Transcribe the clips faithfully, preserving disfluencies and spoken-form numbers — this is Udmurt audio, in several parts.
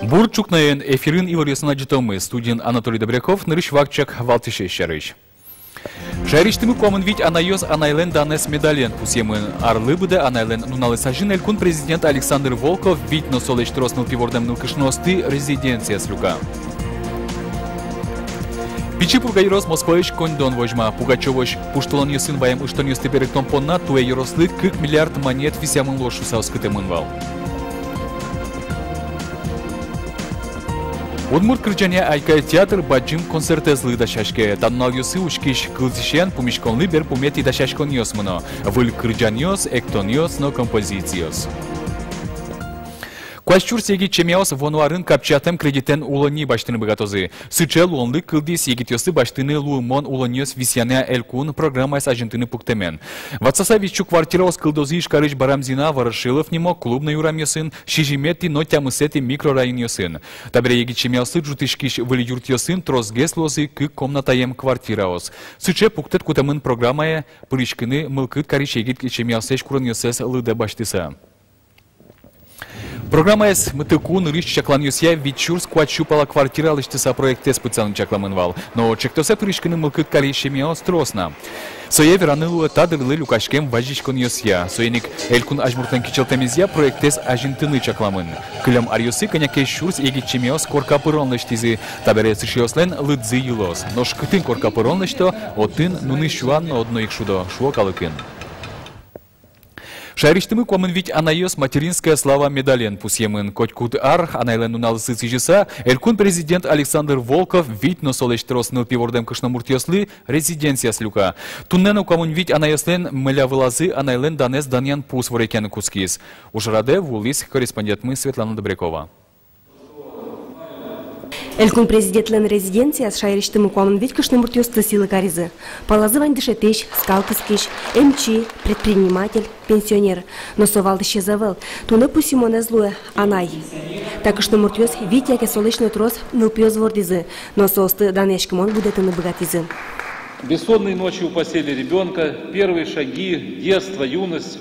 Бур ӵукнаен! Эфирын иворъёсын адӟытомы. Студиын Анатолий Добряков. Нырысь вакчияк валтӥсез сярысь. Шаерысьтымы куамын вить анайёс «Анайлэн данэз» медален пусъемын. Арлы быдэ Анайлэн нуналэз азьын Элькун Президент Александр Волков вить но солэсь трос нылпи вордэм нылкышноосты резиденцияз люка. Пичи Пурга ёрос Москваысь коньдон возьма. Пугачёвоысь пуштылонъёсын ваем ыштонъёсты берыктон понна туэ ёрослы кык миллиард манет висъямын луоз шуыса оскытэмын вал. Удмурт кырӟанъя «Айкай» театр бадӟым концертэзлы дасяське. Та нуналъёсы учкись кылзӥсен пумиськонлы берпуметӥ дасяськонъёс мыно: выль кырӟанъёс, эктонъёс но композициос. Куать сюрс егит семьяос вуоно арын капчиятэм кредитэн улонни басьтыны быгатозы. Сыӵе луонлык кылдӥз егитъёслы басьтыны луымон улонниос висъянъя элькун программаез азинтыны пуктэмен. Ватсаса витьсю квартираос кылдозы Ижкарысь Барамзина, Ворошилов нимо, Клубной урамъёсын, сизьыметӥ но тямысэтӥ микрорайонъёсын. Табере егит семьяослы ӝутӥськись выль юртъёсын тросгес луозы кык комнатаем квартираос. Сыӵе пуктэт кутэмын программае пыриськыны мылкыд карись егит семьяослэсь куронъёссэс лыдэ басьтыса. Программаез мытыку нырысь чакланъёсъя вить сюрс куать сю пала квартира лэсьтыса проектэз пытсаны чакламын вал. Но ӵектосэ пыриськыны мылкыд карись семьяос трос на. Сое вераны луэ та дырлы люкаськем вазиськонъёсъя. Соин ик Элькун Азьмуртлэн кичӧлтэмезъя проектэз азинтыны чакламын. Кылем аръёсы кӧня ке сюрс егит семьяос корка пырон лэсьтӥзы. Табере сыӵеослэн лыдзы йылоз. Нош кытын корка пырон лэсьто, отын нуны сюан но одно ик шудо, шуо калыкын. Шаерысьтымы куамын вить анайёс «Материнская слава» медален пусъемын. Котькуд ар Анайлэн нуналзэс сӥзьыса, Элькун Президент Александр Волков вить но солэсь трос нылпи вордэм кышномуртъёслы резиденцияз люка. Туннэ но куамын вить анайёслэн мӧля вылазы Анайлэн данэз данъян пус ворекъяны кутскиз. Ужрадэ вуылӥз корреспондентмы Светлана Добрякова. Элькун Президентлэн резиденцияз шаерысьтымы куамын вить кышномуртъёсты сӥлы каризы. Пӧлазы вань дышетӥсь, скал кыскись, эмчи, предприниматель, пенсионер. Но со валтӥсез ӧвӧл. Туннэ пусйымонэз луэ анай. Та кышномуртъёс вить яке солэсь но трос нылпиос вордӥзы, но соосты данъяськымон будэтыны быгатӥзы. Бессонные ночи упасели ребёнка, первые шаги, детство, юность,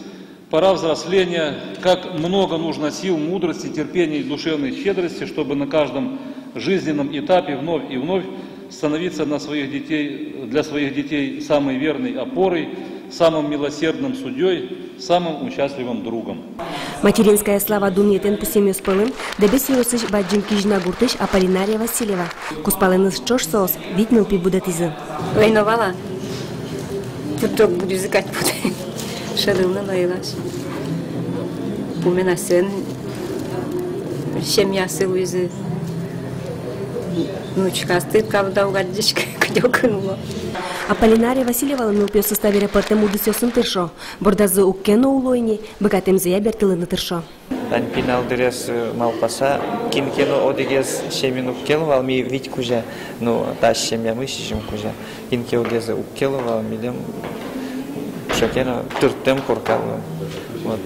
пора взросления. Как много нужно сил, мудрости, терпения и душевной щедрости, чтобы на каждом жизненном этапе вновь и вновь становиться на своих детей, для своих детей самой верной опорой, самым милосердным судьёй, самым участливым другом. «Материнская слава» дунъетэн пусъемъёс пӧлын Дэбес ёросысь Бадӟым Кизьна гуртысь Аполлинария Васильева. Кузпалэныз ӵош соос вить нылпи будэтӥзы. Ой, но вала. Пудо будӥзы кадь пудо. Шӧдылны но йылаз. Пумен асьсэлэн семьясы луизы. Внучкаосты кабда уг адӟиськы, кыдёкын уло. Аполлинария Васильевалэн нылпиосыз табере пӧртэм удысъёсын тыршо. Бордазы уг ке но уло ини, быгатэмзыя бертылыны тыршо. Тань пинал дырез, э, малпаса, кин ке но одӥгез семьяын уг ке луы вал, ми вить кузя, ну, та семьямы сизьым кузя. Кин ке одӥгез уг ке луы вал, милем шоке но тырттэм корка луэ. Вот.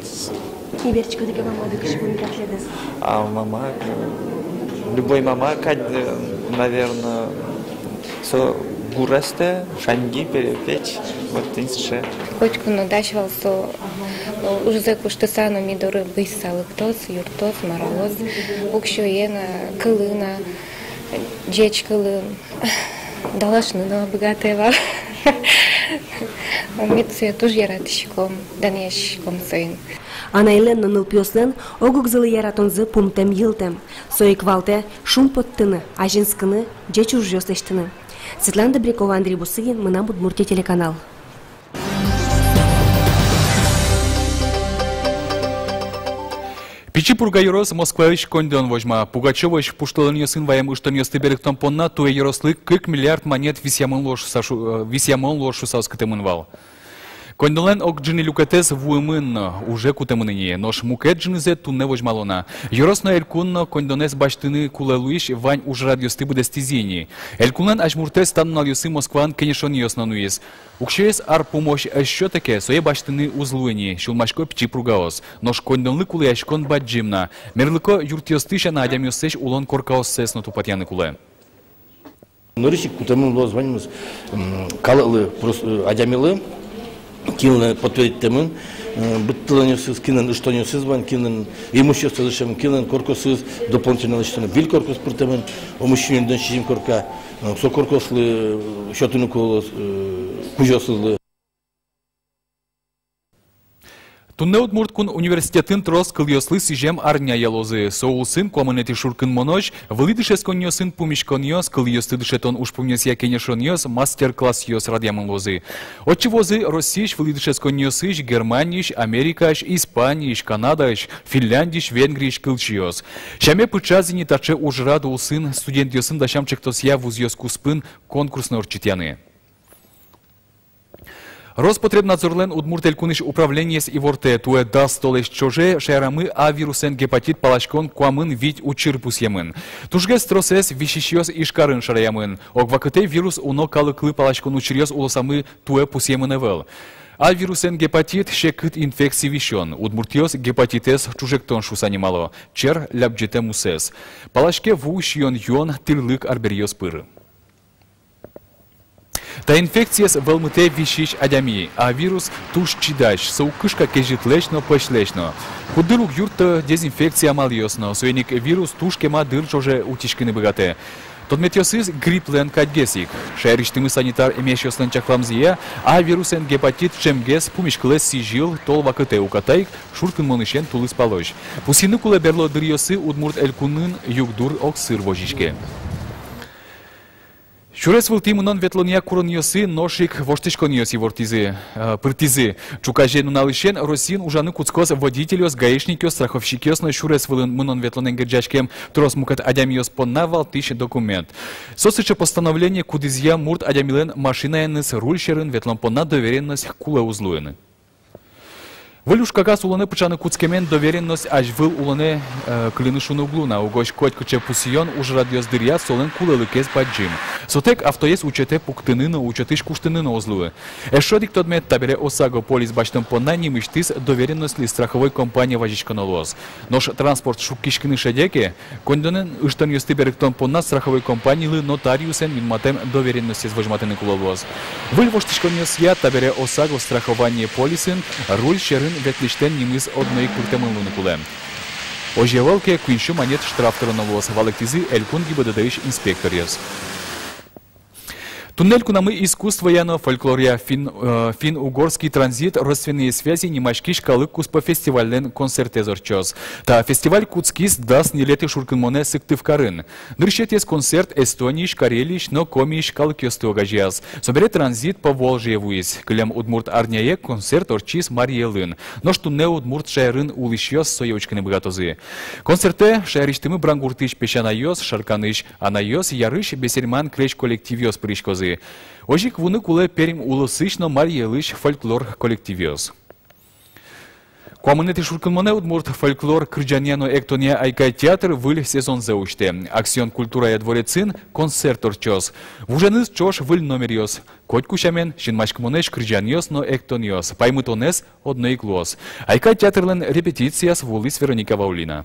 И берытскоды ке мамады кыӵе ке но мукет тӥледыз? А мама, э, любой мама кадь, э, наверно, со гур эстэ, шаньги, перепеч, вот тӥни сыӵе. Котьку но дась вал со, э, ужзэ куштыса но ми доры бызьыса лыктоз, юрттоз, маралоз, уксёен-а, кылын-а, ӟеч кылын, далашны но быгатэ вал. Ми сое туж яратӥськом, данъяськиськом соин. Анайлэн но нылпиослэн ог-огзылы яратонзы пумтэм, йылтэм. Со ик валтэ шумпоттыны, азинскыны, ӟеч ужъёс лэсьтыны. Светлана Добрякова, Андрей Бусыгин, «Мынам Удмуртие» телеканал. Пичи Пурга ёрос Москваысь коньдон возьма. Пугачёвоысь пуштылонъёсын ваем ыштонъёсты берыктон понна туэ ёрослы кык миллиард манет висъямон луоз шуса шу-, э, висъямон луоз шуса оскытэмын вал. Коньдонлэн ог ӝыны люкетэз вуэмын но, уже кутэмын ини, нош мукет ӝынызэ туннэ возьмало на. Ёрос но элькун но коньдонэз басьтыны кулэ луись вань ужрадъёсты быдэстӥзы ини. Элькунлэн азьмуртэз та нуналъёсы Москваын кенешонъёс но нуиз. Уксёез ар пумозь ӧз сётэ ке, сое басьтыны уз луы ини, сюлмасько Пичи Пургаос. Нош коньдонлы кулэяськон бадӟым на. Мерлыко юртъёсты сяна, адямиослэсь улон коркаоссэс но тупатъяны кулэ. Нырысь ик кутэмын луоз ваньмыз, м, калыклы, прос-, э, адямилы, кинлы подтвердитьтэмын, Э, быдтонъёсыз, кинлэн ыштонъёсыз вань, кинлэн имуществозы дышемын, кинлэн коркаосыз дополнительно лэсьтэмын, виль коркаос пыртэмын, омысь сю ньыльдон сизьым корка, э, со коркаослы, э, сётыны кулэ луоз, э, кузёосызлы. Туннэ Удмурт кун университетын трос кылъёслы сӥзем арня ялозы. Со улсын куамынэтӥ шуркынмонозь вылӥ дышетсконниосын пумиськонъёс, кылъёсты дышетон ужпумъёсъя кенешонъёс, мастер-классъёс радъямын луозы. Отчы вуозы Россиысь вылӥ дышетсконниосысь, Германиысь, Америкаысь, Испаниысь, Канадаысь, Финляндиысь, Венгриысь кылсиос. Сяме пыӵаз ини таӵе ужрад улсын студентъёсын дасям ӵектосъя вузъёс куспын конкурс но ортчытъяны. Роспотребнадзорлэн Удмурт Элькунысь управлениез ивортэ: туэ дас толэзь ӵоже шаерамы А вирусэн гепатит паласькон куамын вить учыр пусъемын. Тужгес тросэз висисьёс Ижкарын шараямын. Огвакытэ вирус уно калыклы паласькон учыръёс улосамы туэ пусъемын ӧвӧл. А вирусэн гепатит — секыт инфекци висён. Удмуртъёс гепатитэз ӵужектон шуыса нимало, чер лябӟытэм усэз. Палаське ву, сиён-юон, тӥрлык арбериос пыр. Та инфекциез вӧлмытэ висись адями. А вирус туж чидась, со уг кышка кезьытлэсь но, пӧсьлэсь но. Куддыр уг юртто дезинфекция амалъёс но, соин ик вирус туж кема дыр ӵоже утиськыны быгатэ. Тодметъёсыз грипплэн кадьгес ик. Шаерысьтымы санитар эмъясьёслэн чакламзыя, А вирусэн гепатит ӵемгес пумиськылэ сӥзьыл, тол вакытэ, уката ик шуркынмонысен тулыспалозь. Пусйыны кулэ, берло дыръёсы Удмурт Элькунын югдур огсыр возиське. Сюрес вылтӥ мынон-ветлонъя куронъёсы нош ик воштӥськонъёс ивортӥзы, э, пыртӥзы. Ӵуказе нуналысен Россиын ужаны кутскоз водительёс, гаишникъёс, страховщикъёс но сюрес вылын мынон-ветлонэн герӟаськем трос мукет адямиос понна валтӥсь документ. Со сыӵе постановление, кудӥзъя мурт адямилэн машинаеныз руль сьӧрын ветлон понна доверенность кулэ уз луы ни. Выль ужкагаз улонэ пыӵаны кутскемен доверенность азьвыл улонэ, э, кыльыны, шуыны уг луы на. Угось котькыӵе пусйон ужрадъёс дыръя солэн кулэлыкез бадӟым. Сотэк автоез учётэ пуктыны но, учётысь куштыны но уз луы. Эшшо одӥг тодмет: табере ОСАГО полис басьтон понна нимысьтыз доверенностьлы страховой компания вазиськоно луоз. Нош транспорт шуккиськыны шеде ке, коньдонэн ыштонъёсты берыктон понна страховой компаниялы нотариусэн юнматэм доверенностез возьматыны кулэ луоз. Выль воштӥськонъёсъя табере ОСАГО страхование полисын руль сьӧрын ветлӥсьлэн нимыз одно ик пыртэмын луыны кулэ. Озьы ӧвӧл ке, куинь сю манет штраф тыроно луоз, валэктӥзы Элькун ГИБДД-ысь инспекторъёс. Туннэ элькунамы искусствоя но фольклоръя фин-, э, «Финн-угорский транзит. Родственные связи» нимаськись калык куспо фестивальлэн концертэз ортчоз. Та фестиваль кутскиз дас ньылетӥ шуркынмонэ Сыктывкарын. Нырысетӥез концерт Эстониысь, Карелиысь но Комиысь калыкъёсты огазеяз. Собере «Транзит Поволжье» вуиз. Кылем удмурт арняе концерт ортчиз Марий Элын. Нош туннэ удмурт шаерын улӥсьёс сое учкыны быгатозы. Концертэ шаерысьтымы Брангуртысь песянайёс, Шарканысь анайёс, Ярысь «Бесерман» крезь коллективъёс пыриськозы. Озьы ик вуыны кулэ Пермь улосысь но Марий Элысь фольклор коллективъёс. Куамынэтӥ шуркынмонэ удмурт фольклор кырӟанъя но эктонъя «Айкай» театр выль сезонзэ усьтэ. «Аксион» культурая дворецын концерт ортчоз. Вуженыз ӵош выль номеръёс. Котьку сямен, синмаськымонэсь кырӟанъёс но эктонъёс. Паймытонэз одно ик луоз. «Айкай» театрлэн репетицияз вуылӥз Вероника Ваулина.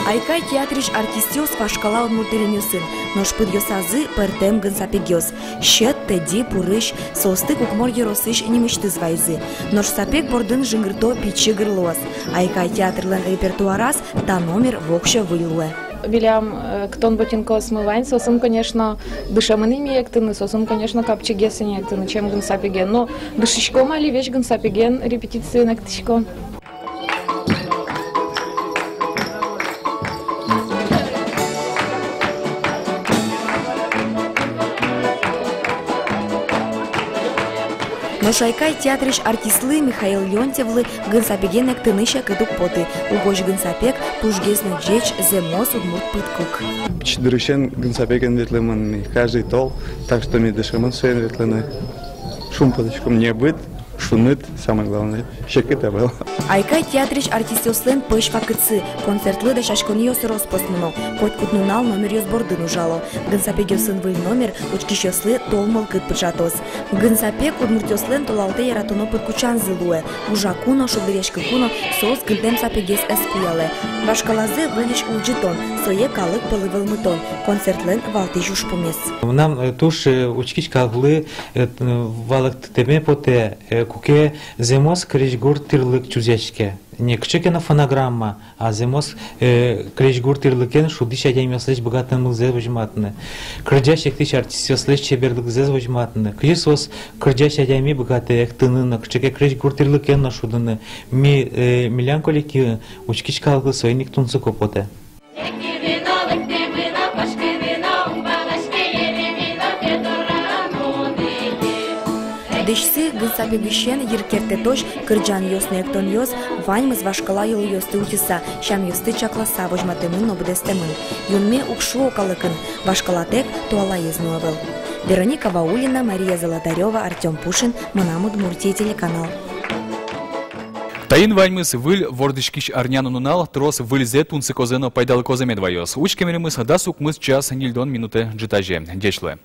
«Айкай» театрысь артистъёс вашкала удмурт дэремъёсын, нош пыдъёсазы пӧртэм гын сапегъёс. Сьӧд, тӧдьы, пурысь, соосты Кукмор ёросысь нимысьтыз вайизы. Нош сапег бордын жингырто пичи гырлыос. «Айкай» театрлэн репертуараз та номер воксё выль луэ. Милям, э, эктон ботинкаосмы вань, соосын, конечно, дышемын ини ми эктыны, соосын, конечно, капчигес ини эктыны, чем гын сапеген. Но дышиськом али весь гын сапеген, репетициын эктӥськом. Нош «Айкай» театрысь артистлы Михаил Леонтьевлы гын сапеген эктыны секыт уг поты. Угось гын сапег тужгес но ӟеч, зэмос удмурт пыдкок. Пичи дырысен гын сапеген ветлэмын ми каждый тол, так что ми дышемын соин ветлыны. Шумпотӥськом, небыт. Шуныт, самое главное, секыт ӧвӧл. «Айкай» театрысь артистъёслэн пӧсь вакытсы, концертлы дасяськонъёс рос-прос мыно, котькуд нунал номеръёс бордын ужало. Гын-сапегъёсын выль номер учкисьёслы тол мылкыд пыӵатоз. Гын-сапег удмуртъёслэн толалтэ яратоно пыдкутчанзы луэ. Ужаку но, шулдыръяськыку но соос гынтэм сапегез ӧз куялэ. Вашкалазэ выльысь улӟытон, сое калык пӧлы вӧлмытон — концертлэн валтӥсь ужпумез. Мынам, э, туж, э, учкись калыклы, э, т-, э, валэктытэме потэ, э, куке зэмос крезьгур тӥрлык чузъяське. Не кыӵе ке но фонограмма, а зэмос, э, крезьгур тӥрлыкен шудӥсь адямиослэсь быгатонлыкзэс возьматыны. Кырӟась-эктӥсь артистъёслэсь чеберлыкзэс возьматыны. Кызьы соос, кырӟась адями, быгатэ эктыны но, кыӵе ке крезьгур тӥрлыкен но шудыны. Ми, э, милям коллективын учкись калыклы соин ик тунсыко потэ. Дӥсьсы, гын-сапегысен йыркертэтозь кырӟанъёс но эктонъёс — ваньмыз вашкала йылолъёсты утьыса, сямъёсты чакласа возьматэмын но быдэстэмын. Юнме уг шуо калыкын: вашкалатэк туалаез но ӧвӧл. Вероника Ваулина, Мария Золотарёва, Артём Пушин, «Мынам Удмуртие» телеканал. Таин ваньмыз. Выль вордӥськись арня но нунал трос выльзэ, тунсыкозэ но пайдалыкозэ мед ваёз. Учкеммы мед дас укмыс час ньыльдон минутэ ӝытазе. Ӟеч луэ.